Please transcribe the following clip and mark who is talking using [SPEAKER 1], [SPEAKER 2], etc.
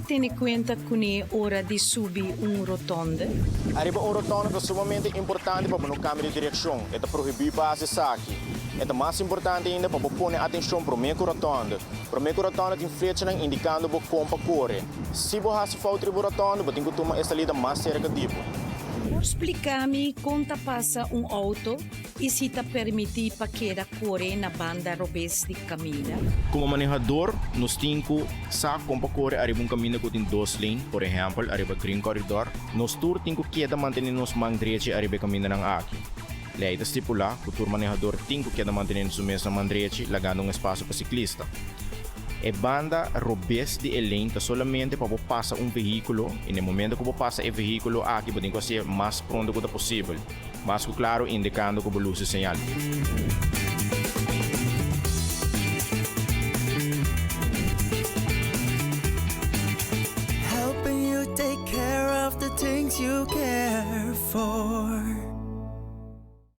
[SPEAKER 1] tene kuenta kuné ora di subi un rotonde?
[SPEAKER 2] Ariba un rotonde ta sumamente importante pa bo no kambia di direkshon. E ta prohibí pa hasi esaki. E ta mas importante ainda pa bo pone atenshon promé ku rotonde. Promé ku rotonde tin flechanan indikando bo kon pa kore. Si bo hasi fout riba un rotonde, bo tin ku tuma e salida mas serka di bo.
[SPEAKER 1] Por splika mi kon ta pasa un outo i si ta permití pa keda kore na banda robes di kaminda?
[SPEAKER 2] Komo manehador, nos tin ku sa kon pa kore ariba un kaminda ku tin dos lane, por ehèmpel, ariba Green Corridor. Nos tur tin ku keda mantené nos man drechi ariba e kamindanan aki. Lei ta stipulá ku tur manehador tin ku keda mantené su mes na man drechi, lagando un espasio pa siklista. E banda robes di e lane ta solamente pa bo pasa un vehíkulo i na e momento ku bo pasa e vehíkulo aki bo tin ku hasié mas pronto ku ta posibel, mas ku klaro indikando ku bo lus di señal.
[SPEAKER 3] Helping you take care of the things you care for.